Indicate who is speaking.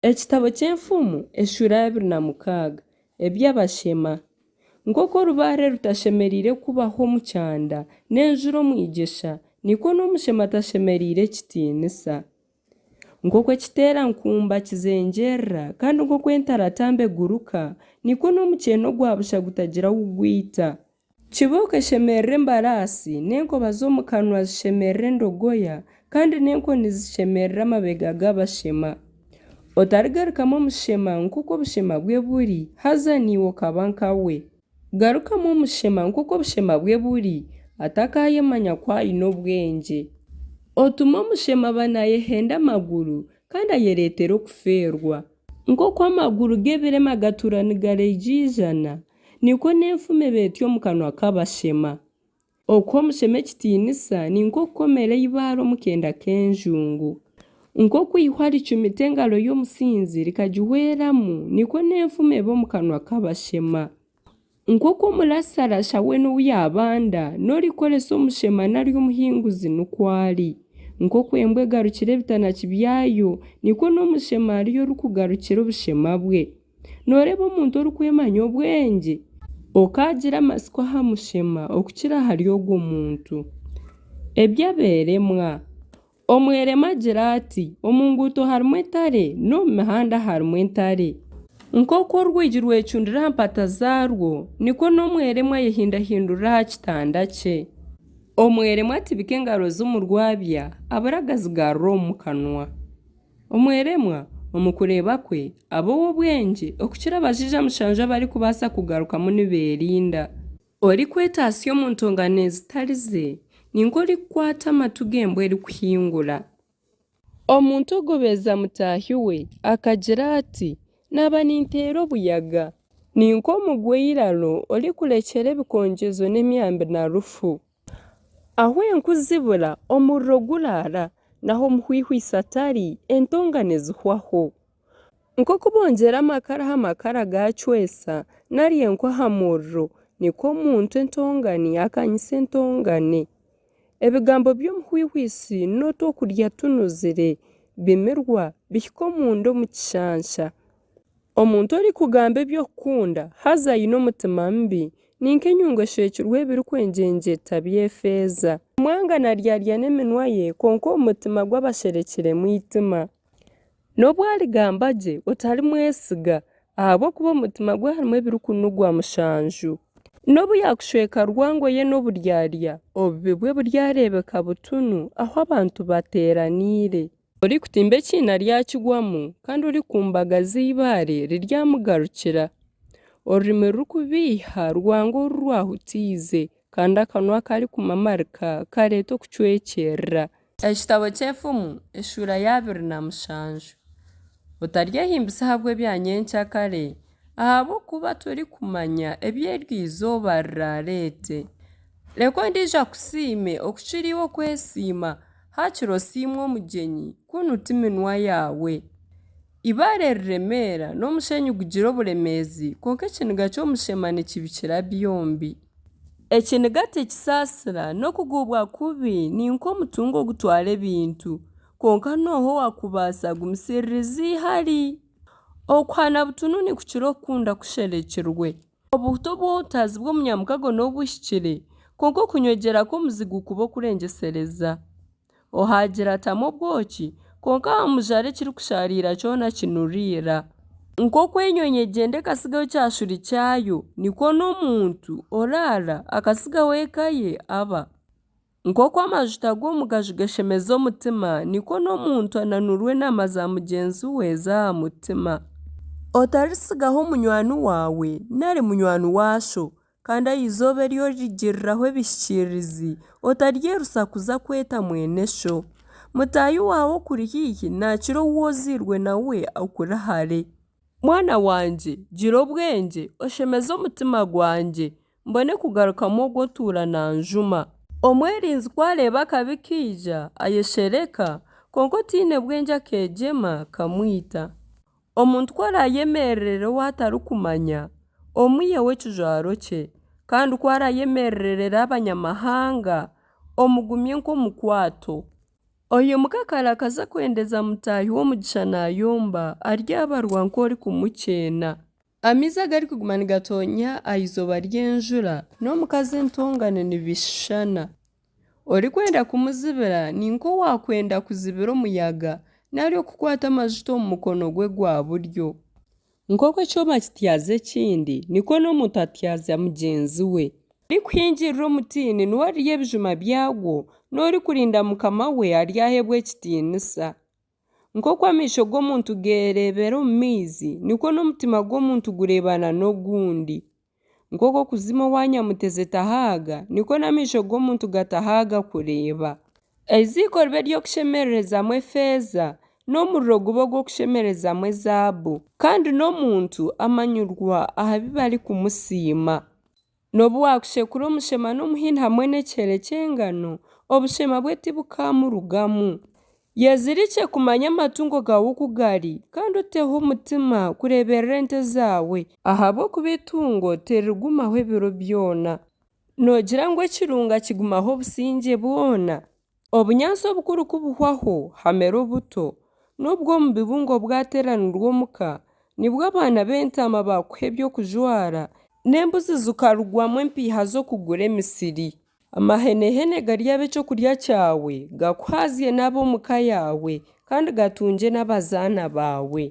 Speaker 1: Ekitabo ky'Enfumu eshuura ya 26 Eby'abashema. Nk'oku orubaare rutashemereire kubaho omu kyanda n'enjura omu igyesha, nikwo n'omushema atashemereire kitiinisa. Nk'oku ekiteerankumba kizengyerera, kandi nk'oku entaratamba eguruka, nikwo n'omukyeeno gwa busha gutagira u gwita. Kibooko eshemerera embaraasi, n'enkoba z'omu kanwa zishemerera endogoya, kandi n'enkoni zishemerera amabega g'abashema. Otarigarukamu omushema nk'oku obushema bwe buri, haza naiwe okaba nkawe. Garukamu omushema nk'oku obushema bwe buri, atakaayemanya ku aine obwengye. Otuma omushema aba naayehenda amaguru, kandi ayereetera okufeerwa. Nk'oku amaguru g'ebirema gatuura nigaregiijana, Nikwo n'enfumu eba eti omu kanwa k'abashema. Okuha omushema ekitiinisa ni nk'okukomera eibaare omu kenda k'enjungu. Nk'oku eihwa ricumita engaro y'omusinzi rikagihweramu, nikwo n'enfumu eba omu kanwa k'abashema. Nk'oku omurasi arasha weena ou yaabanda, n'orikukoresa omushema nari omuhinguzi nikwo ari. Nk'oku embwa egarukira ebitanaki byayo, nikwo n'omushema ari orikugarukira obushema bwe. Nooreeba omuntu orikwemanya obwengye? Okaagira amatsiko aha mushema okukira ahari ogwo muntu. Eby'abeeremwa. Omweremwa agira ati, Omu nguuto harimu entare, n'omu mihanda harimu entare. Nk'oku orwigi rwecundira aha mpata zaarwo, nikwo n'omweremwa ayehindahindurira aha kitanda kye. Omweremwa atibika engaro ze omu rwabya, abura agazigarura omu kanwa. Omweremwa, omu kureeba kwe, aba ow'obwengye okukira abashaija mushanju abarikubaasa kugarukamu nibeerinda. Orikwetaasya omu ntongano ezitari ze ni nk'orikukwata amatu g'embwa erikuhingura. Omuntu ogobeza mutaahi we, akagira ati, Naaba ninteera obuyaga. Ni nk'omugwa eiraro orikurekyera ebikongyezo n'emyambi na rufu. Ahu enku zibura, omuriro guraara, n'ahu omuhwihwitsi atari, entongane zihwaho. Nk'oku bongyera amakara aha makara gacwesa, nari enku aha muriro, nikwo omuntu entongani akanyisa entongane. Ebigambo by'omuhwihwitsi n'otwokurya tunuzire, bimirwa, bihika omunda omu kishansha. Omuntu orikugamba eby'okukunda haza aine omutima mubi, ni nk'enyungu eshwekirwe ebirikwengyengyeta by'efeeza. Omwangana aryarya n'eminwa ye, kwonka omu mutima gwe aba asherekiremu eitima. Nobu arigamba gye, otarimwesiga, ahabw'okuba omu mutima gwe harimu ebirikunugwa mushanju. Nobu yaakushweka rwango ye n'oburyarya, obubi bwe buryareebeka butunu ahu abantu bateeraniire. Orikutimba ekiina aryakigwamu, kandi orikumbagaza eibaare riryamugarukira. Orurimi rurikubeiha rwanga oru rwahutiize, kandi akanwa akarikumamarika kareeta okucwekyerera. Ekitabo ky'Enfumu eshuura ya 27. Otaryehimbisa ahabw'ebya nyencakare, ahabw'okuba torikumanya ebi eryo izooba riraareete. Reka ondiijo akusiime okukira iwe okwesiima. Haakiri osiimwe omugyenyi, kunu ti minwa yaawe. Eibaare riremeera, n'omushenyi gugira oburemeezi, kwonka ekiniga ky'omushema nikibikira byombi. Ekiniga tikisaasira, n'okuguubwa kubi ni nk'omutungo ogutwara ebintu, kwonka n'oha owaakubaasa kugumisiririza eihari? Okuhana butunu nikukira okukunda kusherekirwe. Obuhuta obuhutaazi bw'omunyamukago n'obuhikire, kwonka okunywegyera kw'omuzigu kuba okurengyesereza. Ohaagira atamu obwoki, kwonka aha mujara ekirikushaariira kyona kinuriira. Nk'oku enyonyi egyenda ekatsigaho ekyashuri kyayo, nikwo n'omuntu oraara akatsigaho eka ye aba. Nk'oku amajuta g'omugaju gashemeza omutima, nikwo n'omuntu ananurwa enaama za mugyenzi we ez'aha mutima. Otaritsigaho munywani waawe nari munywani wa sho, kandi aha izooba eri origiriraho ebihikiirizi, otaryerusa kuza kweta mwene sho. Mutaahi waawe okuri haihi naakira ou ozairwe nawe okuri hare. Mwana wangye, gira obwengye, oshemeze omutima gwangye, mbone kugarukamu ogwo otuura nanjuma. Omwerinzi ku areeba akabi kaija, ayeshereka, kwonka otaine bwengye akeegyema, kamwita. Omuntu ku araayemererere ou atarikumanya, omwiheho ekijwaro kye, kandi ku araayemererere abanyamahanga, omugumye nk'omukwato. Oimuka kare akaza kwendeza mutaahi we omugisha naayomba, aryabarwa nk'orikumukyeena. Amaizi agarikuguma nigatoonya aha izooba ry'enjura, n'omukazi entongane nibishushana. Orikwenda kumuzibira ni nk'owaakwenda kuzibira omuyaga, nari okukwata amajuta omu mukono gwe gwa buryo. Nk'oku ekyoma kityaza ekindi, nikwo n'omuntu atyaza mugyenzi we. Orikuhingirira omutiini niwe arirya ebijuma byagwo, n'orikurinda mukama we aryaheebwa ekitiinisa. Nk'oku amaisho g'omuntu geereebera omu maizi, nikwo n'omutima gw'omuntu gureebana n'ogundi. Nk'oku okuzimu owa Nyamuteza etahaaga, nikwo n'amaisho g'omuntu gatahaaga kureeba. Eiziiko riba ery'okushemererezamu efeeza, n'omuriro guba ogw'okushemerezamu ezaabu. Kandi n'omuntu amanyirwa aha bi barikumusiima. Nobu waakushekura omushema n'omuhini hamwe n'ekihere ky'engano, obushema bwe tibukaamurugamu. Yezirikye kumanya amatungo gaawe oku gari, kandi oteho omutima kureeberera ente zaawe, ahabw'okuba eitungo tiririgumaho ebiro byona. Noogira ngu ekirunga kigumaho obusingye bwona? Obunyaatsi obukuru ku buhwaho, hamera obuto, n'obw'omu bibungo bwateeranirwa omuka, nibwo abaana b'entaama bakuha eby'okujwara, n'embuzi zikarugwamu empiiha z'okugura emisiri. Amahenehene garyaba ekyokurya kyawe, gakuhaazye n'ab'omu ka yaawe, kandi gatungye n'abazaana baawe.